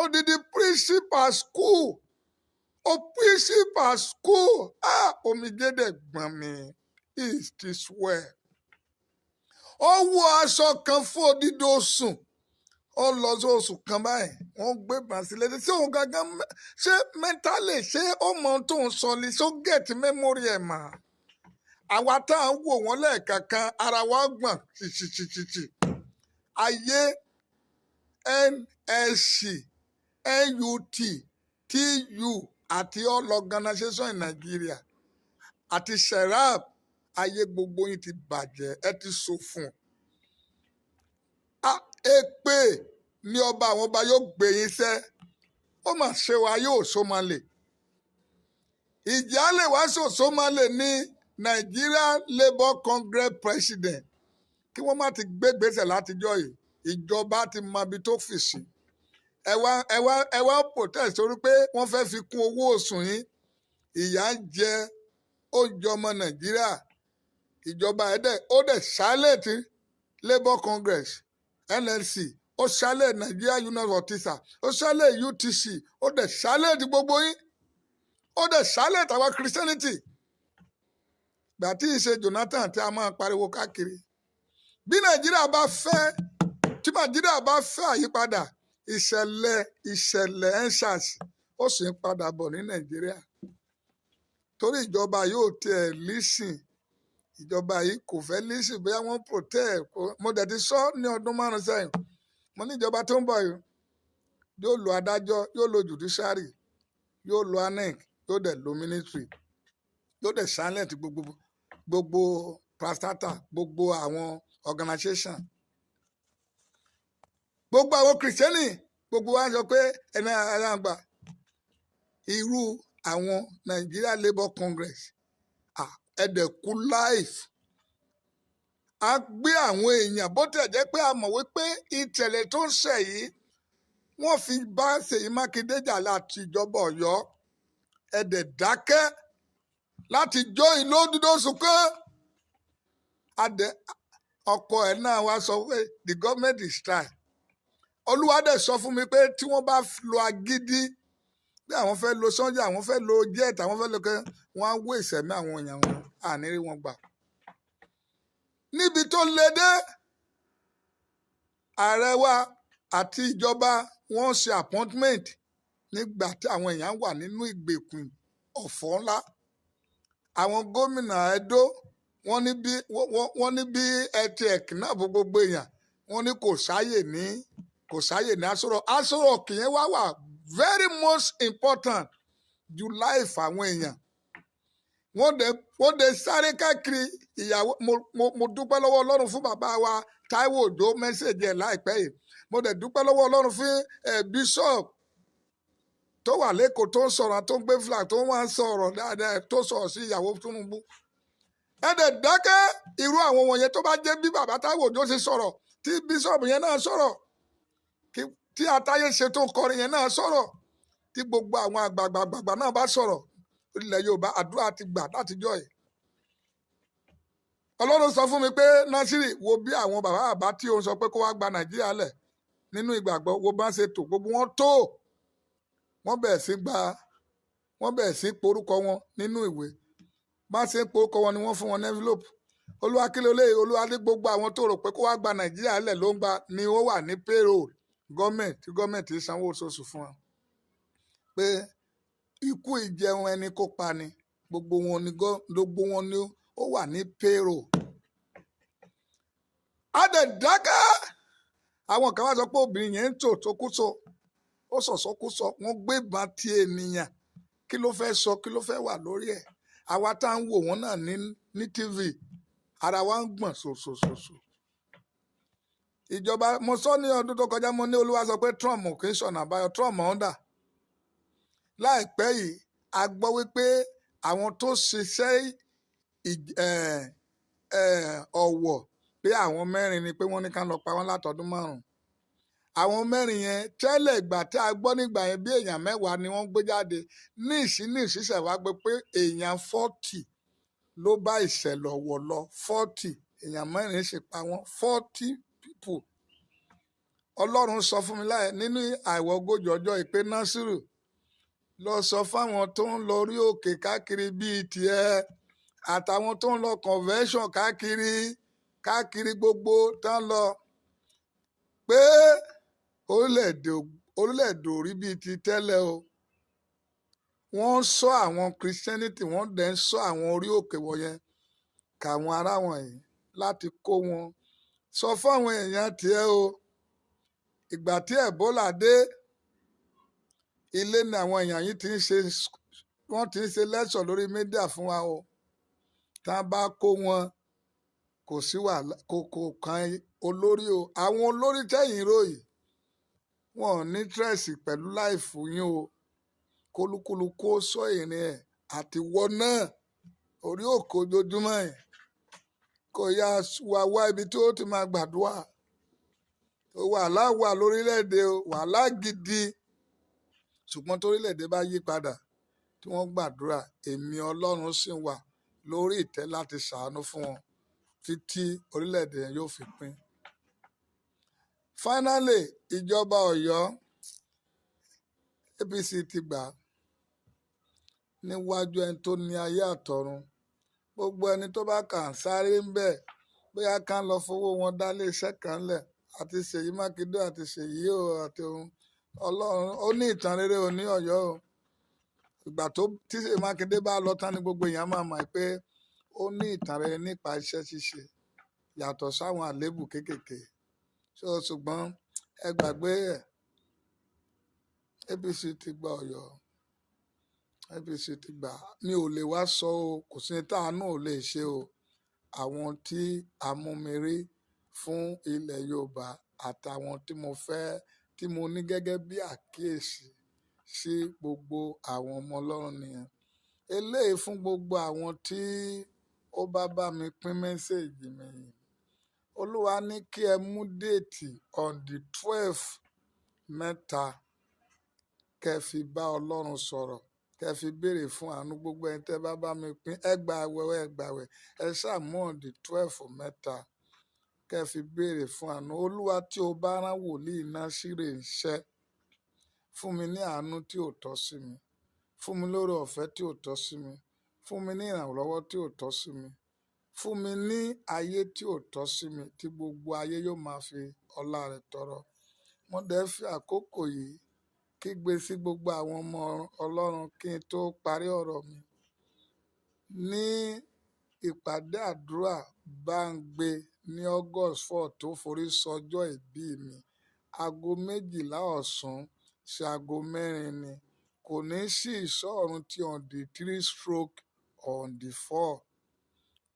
Odidi principal school. O principal school. Ah, omijé dẹ̀ gbọ̀n mi. Is this well? Ó wọ aṣọ kan fún odidi oṣù. Ó lọ sí oṣù kan báyìí. Wọ́n gbé ìbọn sí létí. Ṣé òun gangan ṣé mentally ṣé ó mọ ohun tó ń sọ ni? Ṣé ó get memory ẹ̀ mà? Àwa tá à ń wò wọ́n lẹ́ẹ̀kankan, ara wa gbọ̀n ṣìṣìṣìṣì. Ayé NSC, NUT, TU àti all organization in Nigeria àti SERAP, ayé gbogbo yín ti bàjẹ́, ẹ ti ṣòfò. A èpè ní ọba àwọn ọba yóò gbé yín sẹ́. Ó mà ṣe wa yóò só máa lè. Ìjà lè wá ṣòṣó máa lè ní Nigeria Labour Congress President. Kí wọ́n má ti gbé gbèsè látijọ́ yìí, ìjọba ti mọ ibi tó fi sí. Ẹ wá ẹ wá ẹ wá protest torí pé wọ́n fẹ́ fi kún owó oṣù yín. Ìyà ń jẹ oúnjẹ ọmọ Nàìjíríà. Ìjọba ẹ̀ dẹ̀ ó dẹ̀ silent Labour Congress, NLC, ó silent Nigeria Union of Teachers, ó silent UTC, ó dẹ̀ silent gbogbo yín. Ó dẹ̀ silent àwa Christianity. Gbà tí ìṣe Jonathan tí a máa pariwo káàkiri. Bí Nàìjíríà bá fẹ́, tí Nàìjíríà bá fẹ́ àyípadà, ìṣẹ̀lẹ̀ ìṣẹ̀lẹ̀ EndSARS ó sì ń padà bọ̀ ní Nàìjíríà. Torí ìjọba yóò tiẹ̀ lísìn. Ìjọba yìí kò fẹ́ lísìn bóyá wọ́n protest. Mo dẹ̀ ti sọ ní ọdún márùn-ún sẹ́yìn. Mo ní ìjọba tó ń bọ̀ yìí yóò lo adájọ́, yóò lo judiciary, yóò lo INEC, yóò dẹ̀ lo military, yóò dẹ̀ silent gbogbo gbogbo parastatal, gbogbo àwọn organization. Gbogbo àwọn Kìrìsìtẹ́nì gbogbo wa sọ pé ẹni aláǹgbà irú àwọn Nigeria Labour Congress ẹ̀dẹ̀kú life. A gbé àwọn èèyàn bó tẹ̀ jẹ́ pé a mọ̀ wípé ìtẹ̀lẹ̀ tó ń ṣẹ̀ yìí wọ́n fi bá Ṣèyí Mákindé jà láti ìjọba Ọ̀yọ́. Ẹ̀dẹ̀ dákẹ́ láti jó ìlú òdúdó kan. Adẹ ọkọ ẹ̀ náà wá sọ pé the government is try. Olúwa dẹ̀ sọ fún mi pé tí wọ́n bá lo agídí pé àwọn fẹ́ lo sọ́jà, àwọn fẹ́ lo jet, àwọn fẹ́ lo kẹ́, wọ́n á wé ìsẹ̀mí àwọn èèyàn wọn, àní rí wọn gbà. Níbi tó le dé, ààrẹ wa Àti ìjọba wọ́n ṣe appointment nígbà tí àwọn èèyàn wà nínú ìgbèkùn ọ̀fọ̀ ńlá. Àwọn gómìnà Ẹdó wọ́n ní bí wọ́n ní bí ẹtì ẹ̀kínàbó gbogbo èèyàn, wọ́n ní kò sáyè ní Aso Rock. Aso Rock yẹn wá wà very most important ju life àwọn èèyàn. Wọ́n dẹ̀ sáré káàkiri ìyàwó. Mo dúpẹ́ lọ́wọ́ Ọlọ́run fún bàbá wa Táíwò Òjó, message ẹ̀ láìpẹ́ yìí. Mo dẹ̀ dúpẹ́ lọ́wọ́ Ọlọ́run fún ẹ̀ bishop tó wà lẹ́kọ̀ọ́, tó ń sọ̀rọ̀, tó ń gbé flag, tó ń wá ń sọ̀rọ̀ dáadáa, tó sọ̀rọ̀ sí ìyàwó Tinubu. Ẹ dẹ̀ dákẹ́. Irú àwọn wọ̀nyẹn, tó bá jẹ́ bí bàbá Táíwò Òjó ṣe sọ̀rọ̀, tí bishop yẹn náà sọ̀rọ̀, tí Atáyé ṣe tó ń kọrin yẹn náà sọ̀rọ̀, tí gbogbo àwọn àgbààgbààgbà náà bá sọ̀rọ̀, ilẹ̀ Yorùbá, àdúrà ti gbà látijọ́ yìí. Ọlọ́run sọ fún mi pé, "Násìrì, wo bí àwọn bàbá bàbá tí òun sọ pé kó wá gba Nàìjíríà lẹ̀ nínú ìgbàgbọ́, wo bá ń ṣe tò. Gbogbo wọn tó wọ́n bẹ̀rẹ̀ sí gba, wọ́n bẹ̀rẹ̀ sí porúkọ wọn nínú ìwé. Bá ṣe ń porúkọ wọn ni wọ́n fún wọn ní envelope." Olúwa, kí ló lé? Olúwa ní gbogbo àwọn tó rò pé kó wá gba Nàìjíríà lẹ̀ ló ń gba ni ó wà ní payroll gọ́ọ̀mẹ̀ntì, tí gọ́ọ̀mẹ̀ntì sanwó oṣooṣù fún wọn, pé ikú ìjẹun ẹni kó pa ni. Gbogbo wọn ni ó wà ní payroll. A dẹ̀ dákẹ́. Àwọn kan wá sọ pé obìnrin yẹn ń tò tókúsọ, ó sọ̀sọ́kúsọ. Wọ́n gbé ìbọn ti ènìyàn. Kí ló fẹ́ sọ? Kí ló fẹ́ wà lórí ẹ̀? Àwa tá à ń wò wọ́n náà ní TV, ara wa ń gbọ̀n ṣòṣòṣòṣò. Ìjọba, mo sọ ní ọdún tó kọjá, mo ní Olúwa sọ pé Trump kì í ṣọ̀nà àbáyọ. Trump ọ̀ndà láìpẹ́ yìí, a gbọ́ wípé àwọn tó ṣiṣẹ́ ọ̀wọ̀, pé àwọn mẹ́rin ni, pé wọ́n ní ká lọ pa wọ́n látọdún 5. Àwọn mẹ́rin yẹn, tẹ́lẹ̀ ìgbà tí a gbọ́ nígbà yẹn, bí èèyàn 10 ni wọ́n gbé jáde. Ní ìṣiṣẹ́ wa gbé pé èèyàn 40 ló bá ìṣẹ̀lẹ̀ Ọ̀wọ̀ lọ. 40, èèyàn mẹ́rin sì pa wọ́n, 40 people. Ọlọ́run sọ fún mi láì nínú àìwọ̀ 40 ọjọ́ ìpè, "Násìrù, lọ sọ fáwọn tó ń lọ orí òkè káàkiri bíi tiẹ̀, àtàwọn tó ń lọ convention káàkiri káàkiri, gbogbo tán lọ, pé orílẹ̀-èdè ò rí bíi ti tẹ́lẹ̀ o. Wọ́n ń sọ àwọn Christianity, wọ́n dẹ̀ ń sọ àwọn orí òkè wọ̀nyẹn káwọn ará wọ̀nyí láti kó wọn. Sọ fáwọn èèyàn tiẹ̀ o." Ìgbà tí Ebola dé, ilé ni àwọn èèyàn yìí ti ń ṣe, wọ́n ti ń ṣe lẹ́sọ̀ lórí media fún wa o. Tá a bá kó wọn, kò sí wàhálà, kò kan olórí o. Àwọn olórí tẹ̀yìn ròyìn, wọn ò ní interest pẹ̀lú life yín o. Kólúkúlùkù ó sọ ìrìn ẹ̀, àtiwọ́ náà orí òkè ojoojúmọ́ ẹ̀, kò yá wá wá ibi tí ó ti máa gbàdúrà. Wàhálà wà lórílẹ̀‐èdè o, wàhálà gidi. Ṣùgbọ́n torílẹ̀‐èdè bá yí padà, tí wọ́n gbàdúrà, èmi Ọlọ́run sì wà lórí ìtẹ́ láti ṣàánú fún wọn títí orílẹ̀‐èdè yẹn yóò fi pín. Finally, ìjọba Ọ̀yọ́, APC ti gbà níwájú ẹni tó ní ayé àtọ̀run. Gbogbo ẹni tó bá kà ń sáré ń bẹ̀, bóyá ká lọ fowó wọn dá iléeṣẹ́ kan lẹ̀, àti Ṣèyí Mákindé àti Ṣèyí o, àti òun, Ọlọ́run ó ní ìtàn rere ò ní Ọ̀yọ́ o. Ìgbà tó tí Ṣèyí Mákindé bá lọ tán ni gbogbo èèyàn máa mọ̀ pé ó ní ìtàn rere nípa iṣẹ́ ṣíṣe, yàtọ̀ sáwọn àléébù kéékèèké. So ṣùgbọ́n ẹ gbàgbé ẹ̀, APC ti gba Ọ̀yọ́, APC ti gbà. Mi ò lè wá sọ o, kò sí ní táàánú ò lè ṣe o. Àwọn tí a mú mi rí fún ilẹ̀ Yorùbá àtàwọn tí mo fẹ́, tí mo ní gẹ́gẹ́ bí àkíyèsí sí gbogbo àwọn ọmọ Ọlọ́run nìyẹn. Eléyìí fún gbogbo àwọn tí ó bá bá mi pín message mi yìí. Olúwa ní kí ẹ mú date on the 12 mẹ́ta, kẹ́ fi bá Ọlọ́run sọ̀rọ̀, kẹ́ fi béèrè fún àánú. Gbogbo ẹni tẹ́ bá bá mi pín, ẹ gba àwẹ̀, ẹ gbà àwẹ̀, ẹ ṣáà mú on the 12 mẹ́ta, kẹ́ fi béèrè fún àánú. Olúwa, tí o bá rán wòlíì Násírè ńṣẹ́, fún mi ní àánú tí ò tọ́ sí mi, fún mi lóore ọ̀fẹ́ tí ò tọ́ sí mi, fún mi ní ìrànlọ́wọ́ tí ò tọ́ sí mi, fún mi ní ayé tí ò tọ́ sí mi, tí gbogbo ayé yóò máa fi ọlá rẹ̀ tọrọ. Mo dẹ̀ fi àkókò yìí kígbe sí gbogbo àwọn ọmọ Ọlọ́run kí n tó parí ọ̀rọ̀ mi. Ní ìpàdé àdúrà Báńgbé ní August 4 tó forí sọjọ́ ìbí mi, 12:00 ọ̀sán sí 4:00 ni. Kò ní sí ìṣọ́-òru tí on the 3 stroke on the 4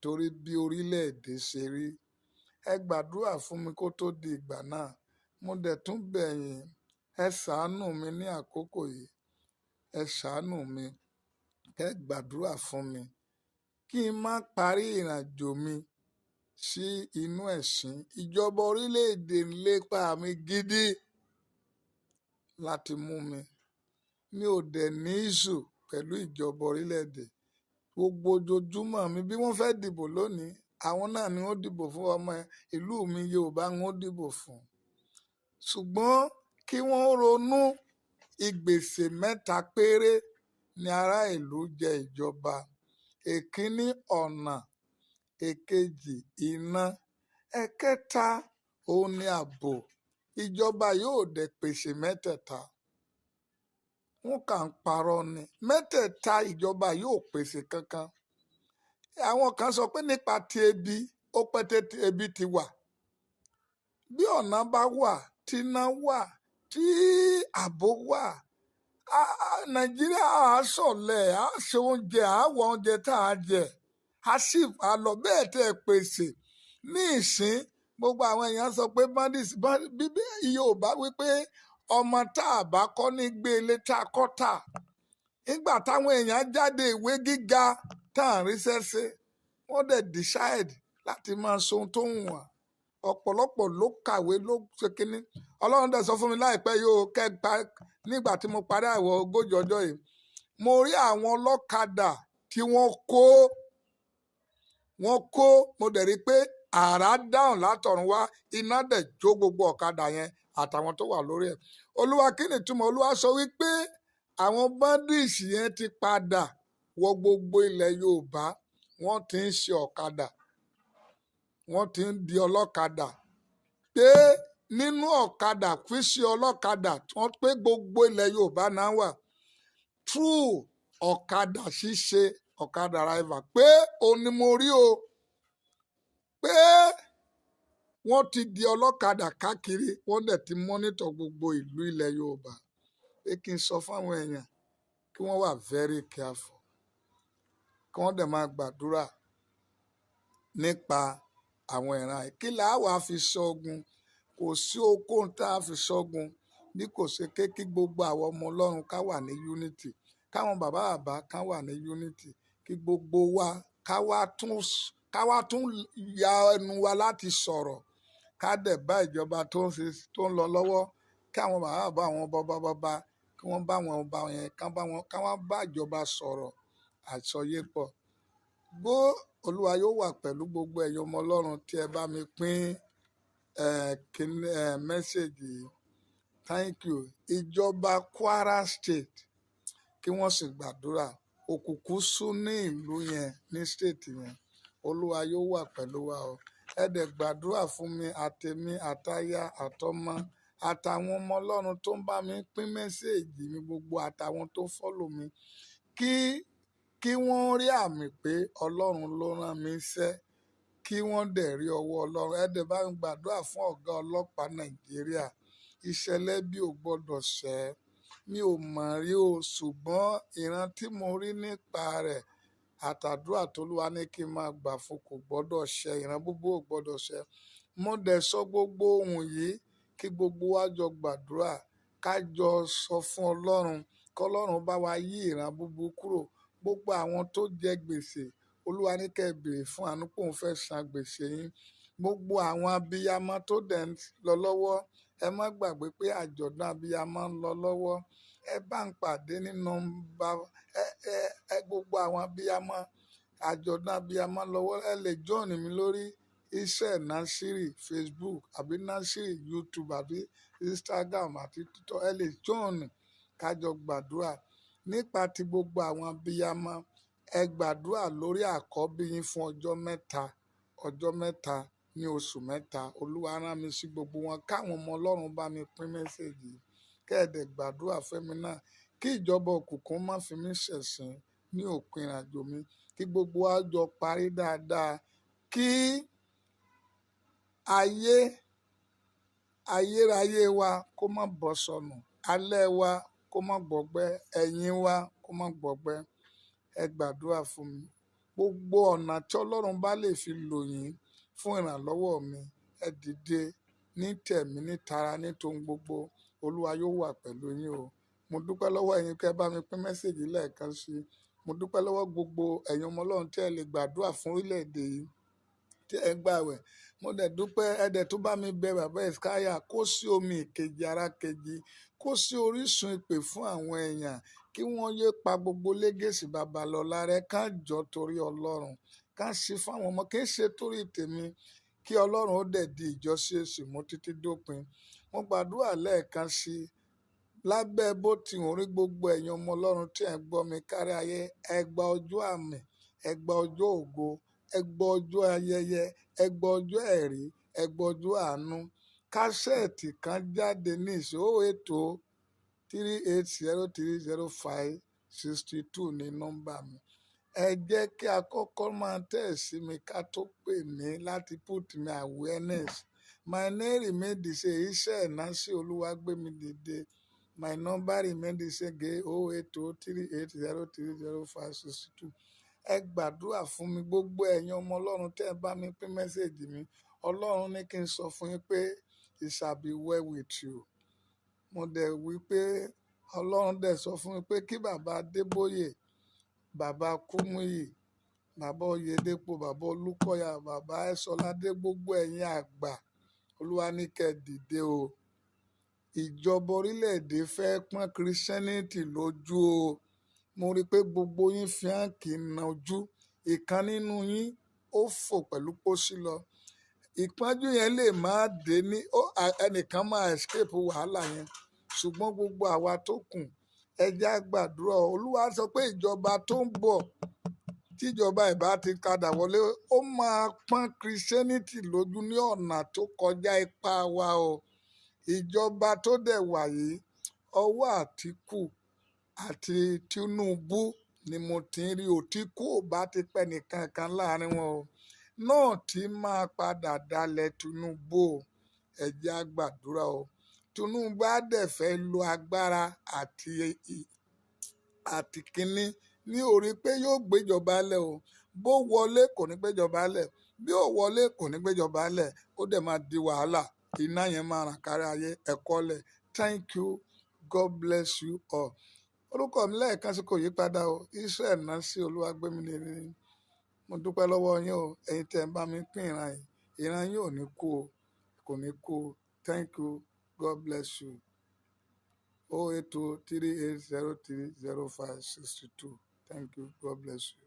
torí bí orílẹ̀-èdè ṣe rí. Ẹ gbàdúrà fún mi kó tó di ìgbà náà. Mo dẹ̀ tún bẹ̀ yín, ẹ ṣàánú mi ní àkókò yìí. Ẹ ṣàánú mi, kẹ́ gbàdúrà fún mi kí n má parí ìrìnàjò mi sí inú ẹ̀sín. Ìjọba orílẹ̀-èdè ń lépa mi gidi láti mú mi. Mi ò dẹ̀ ní issue pẹ̀lú ìjọba orílẹ̀-èdè. Gbogbo ojoojúmọ́ mi bí wọ́n fẹ́ dìbò lónìí, àwọn náà ni wọ́n dìbò fún ọmọ ìlú mi Yorùbá ń wọ́n dìbò fún. Ṣùgbọ́n kí wọ́n ronú ìgbésẹ̀ mẹ́ta péré ni ará ìlú jẹ ìjọba. Èkíní ọ̀nà, èkejì iná, ẹ̀kẹta òun ni ààbò. Ìjọba yóò dẹ̀ pèsè mẹ́tẹ̀ẹ̀ta. Wọ́n kà ń parọ́ ni. Mẹ́tẹ̀ẹ̀ta ìjọba yóò pèsè kankan. Àwọn kan sọ pé nípa ti ebi, ó pẹ́ tètè ebi ti wà. Bí ọ̀nà bá wà, tí iná wà, tí ààbò wà, Nàìjíríà á sọ̀lẹ̀, á ṣe oúnjẹ, á wọ oúnjẹ tá a jẹ, á sì á lọ bẹ́ẹ̀ tẹ́ ẹ pèsè. Ní ìsín, gbogbo àwọn èèyàn sọ pé bandits, bíbí Yorùbá wípé ọmọ tá a bá kọ́ ní gbé ilé tá a kọ́ tà. Nígbà táwọn èèyàn jáde ìwé gíga tá à ń ríṣẹ́ ṣe, wọ́n dẹ̀ decide láti máa ṣe ohun tó wù wọ́n. Ọ̀pọ̀lọpọ̀ ló kàwé ló ṣe kínní. Ọlọ́run dẹ̀ sọ fún mi láìpẹ́ yóò kẹ́gbà nígbà tí mo parí àwẹ̀ 40 ọjọ́ yìí. Mo rí àwọn ọlọ́kadà tí wọ́n kó, mo dẹ̀ rí pé àrá dáhùn látọ̀run wá, iná dẹ̀ jó gbogbo ọ̀kadà yẹn àtàwọn tó wà lórí ẹ̀. Olúwa kí ni ìtumọ̀? Olúwa sọ wípé àwọn bandits yẹn ti padà wọ gbogbo ilẹ̀ Yorùbá, wọ́n ti ń ṣe ọ̀kadà, wọ́n ti ń di ọlọ́kadà. Pé nínú ọ̀kadà, fíṣe ọlọ́kadà, wọ́n pé gbogbo ilẹ̀ Yorùbá náà wà. True ọ̀kadà ṣíṣe, ọ̀kadà driver, pé òun ni mo rí o. Pé wọ́n ti di ọlọ́kadà káàkiri, wọ́n dẹ̀ ti monitor gbogbo ìlú ilẹ̀ Yorùbá. Pé kí n sọ fún àwọn èèyàn kí wọ́n wà very careful, kí wọ́n dẹ̀ máa gbàdúrà nípa àwọn ìran yìí. Kí là á wà fi ṣọ́gun? Kò sí ohunkóhun tá a fi ṣọ́gun bí kò ṣe ké kí gbogbo àwọn ọmọ Ọlọ́run ká wà ní unity, káwọn bàbá bàbá ká wà ní unity, kí gbogbo wa ká wá tún ya ẹnu wa láti sọ̀rọ̀, ká dẹ̀ bá ìjọba tó ń ṣe, tó ń lọ lọ́wọ́, kí àwọn bàbá bàbá àwọn bàbá bàbá kí wọ́n bá wọn ọba yẹn, ká bá wọn, ká wọ́n bá ìjọba sọ̀rọ̀ àsọyépọ̀. Gbó Olúwa yóò wà pẹ̀lú gbogbo ẹ̀yin ọmọ Ọlọ́run tí ẹ bá mi pín, kíní, message yìí. Thank you. Ìjọba Kwara State kí wọ́n sì gbàdúrà. Òkùnkùn sú ní ìlú yẹn, ní state yẹn. Olúwa yóò wà pẹ̀lú wa o. Ẹ dẹ̀ gbàdúrà fún mi àtèmi àtaya àtọmọ àtàwọn ọmọ Ọlọ́run tó ń bá mi pín message mi gbogbo àtàwọn tó follow mi kí wọ́n rí àmì pé Ọlọ́run ló rán mi iṣẹ́, kí wọ́n dẹ̀ rí ọwọ́ Ọlọ́run. Ẹ dẹ̀ bá mi gbàdúrà fún ọ̀gá ọlọ́pàá Nàìjíríà. Ìṣẹ̀lẹ̀ bí ò gbọdọ̀ ṣẹ́. Mi ò mọ̀ rí o, ṣùgbọ́n ìran tí mo rí nípa rẹ̀ àtàdúrà t'Olúwa ní kí n máa gbà fún kò gbọdọ̀ ṣẹ. Ìran búburú ò gbọdọ̀ ṣẹ. Mo dẹ̀ sọ gbogbo ohun yìí kí gbogbo wa jọ gbàdúrà, ká jọ sọ fún Ọlọ́run, k'Ọlọ́run bá wa yí ìran búburú kúrò. Gbogbo àwọn tó jẹ gbèsè, Olúwa ní kẹ́ ẹ béèrè fún àánú pé òun fẹ́ san gbèsè yín. Gbogbo àwọn abiyamọ tó dẹ̀ ń lọ lọ́wọ́, ẹ má gbàgbé pé àjọ̀dún abiyamọ ń lọ lọ́wọ́. Ẹ bá ń pàdé ní nọ́mbà, ẹ gbogbo àwọn abiyamọ, àjọ̀dún abiyamọ lọ́wọ́. Ẹ lè join mi lórí iṣẹ́ Nasiri Facebook àbí Nasiri YouTube àbí Instagram àti TikTok. Ẹ lè join ká jọ gbàdúrà nípa ti gbogbo àwọn abiyamọ. Ẹ gbàdúrà lórí àkọ́bí yín fún ọjọ́ mẹ́ta, ọjọ́ mẹ́ta ní oṣù 3. Olúwa rán mi sí gbogbo wọn káwọn ọmọ Ọlọ́run bá mi pín message, kẹ́ẹ̀dẹ̀ gbàdúrà fẹ́mi náà kí ìjọba òkùnkùn má fi mí ṣẹ̀sín ní òpin ìrìnàjò mi, kí gbogbo wa jọ parí dáadáa, kí ayé ayérayé wa kó má bọ́ sọnù, alẹ́ wa kó má gbọgbẹ́, ẹ̀yìn wa kó má gbọgbẹ́. Ẹ gbàdúrà fún mi. Gbogbo ọ̀nà tí Ọlọ́run bá lè fi lò yín fún ìrànlọ́wọ́ mi, ẹ dìde ní tẹ̀mí, ní tara, ní tohun gbogbo. Olúwa yóò wà pẹ̀lú yín o. Mo dúpẹ́ lọ́wọ́ ẹ̀yin kẹ́ bá mi pín message lẹ́ẹ̀kan sí i. Mo dúpẹ́ lọ́wọ́ gbogbo ẹ̀yin ọmọ Ọlọ́run tí ẹ lè gbàdúrà fún orílẹ̀-èdè yìí tí ẹ gbààwẹ̀. Mo dẹ̀ dúpẹ́, ẹ dẹ̀ tún bá mi bẹ bàbá Ẹ̀skáyà kó sí omi ìkejì ara kejì, kó sí orísun ìpè fún àwọn èèyàn kí wọ́n yé pa gbogbo légèsì Babalọ́lá rẹ, ká jọ torí Ọlọ́run, ká sí fáwọn ọmọ, kì í ṣe torí tèmi, kí Ọlọ́run ó dẹ̀ di ìjọ CAC mú títí dópin. Mo gbàdúrà lẹ́ẹ̀kan sí i lábẹ́ bó ti hùn rí gbogbo ẹ̀yin ọmọ Ọlọ́run tí ẹ̀ ń gbọ́ mi kárí ayé, ẹ gba ọjọ́ àmì, ẹ gba ọjọ́ ògo, ẹ gba ọjọ́ ayẹyẹ, ẹ gba ọjọ́ ẹ̀rí, ẹ gba ọjọ́ àánú. Kásẹ̀tì kan jáde ní ìsìn 08038030562 ní nọ́mbà mi. Ẹ jẹ́ kí a kọ́kọ́ máa tẹ̀ sí mi ká tó pè mí láti put me awareness. My name remain the same, iṣẹ́ ìnáṣẹ́ Olúwa gbé mi dìde. My number remain the same, 08038030562. Ẹ gbàdúrà fún mi gbogbo ẹ̀yin ọmọ Ọlọ́run tẹ́ ẹ bá mi pín message mi. Ọlọ́run ní kí n sọ fún yín pé it shall be well with you. Mo dẹ̀ wí pé Ọlọ́run dẹ̀ sọ fún mi pé kí bàbá Adébóyè, bàbá Kúmúyì, bàbá Oyèdépò, bàbá Olúkọ̀yà, bàbá Ẹ̀sọ́ládé, gbogbo ẹ̀yin àgbà, Olúwa ní kẹ́ dìde o. Ìjọba orílẹ̀-èdè fẹ́ pọ́n Christianity lójú o. Mo rí i pé gbogbo yín fi hàn kì í na ojú. Ìkan nínú yín ó fò pẹ̀lú pósí lọ. Ìpọ́njú yẹn lè má dé ní ẹnìkan máa escape wàhálà yẹn. Ṣùgbọ́n gbogbo àwa tó kù, ẹ jẹ́ á gbàdúrà. Olúwa sọ pé ìjọba tó ń bọ̀, tíjọba ìbá ti padà wọlé, ó máa pọ́n Christianity lójú ní ọ̀nà tó kọjá ipá wa o. Ìjọba tó dẹ̀ wà yìí, ọwọ́ Àtíkù àti Tinubu ni mo ti ń rí o. Tí kú ò bá ti pẹ́ nìkan kan láàrin wọn o, náà tí máa padà dalẹ̀ Tinubu o. Ẹ jẹ́ á gbàdúrà o. Tinubu á dẹ̀ fẹ́ lo agbára àti kínní ní orí pé yóò gbéjọba lẹ̀ o. Bó wọlé kò ní gbéjọba lẹ̀, bí ò wọlé kò ní gbéjọba lẹ̀, ó dẹ̀ máa di wàhálà. Iná yẹn máa ràn kárí ayé. Ẹ̀kọ́ lẹ̀. Thank you. God bless you all. Orúkọ mi lẹ́ẹ̀kan sí kò yí padà o. Israel Nancy Olúwagbémilérí. Mo dúpẹ́ lọ́wọ́ yín o. Ẹ̀yin tí ẹ ń bá mi pín ìran yìí, ìran yín ò ní kú o, kò ní kú o. Thank you. God bless you. 08038030562. Thank you. God bless you.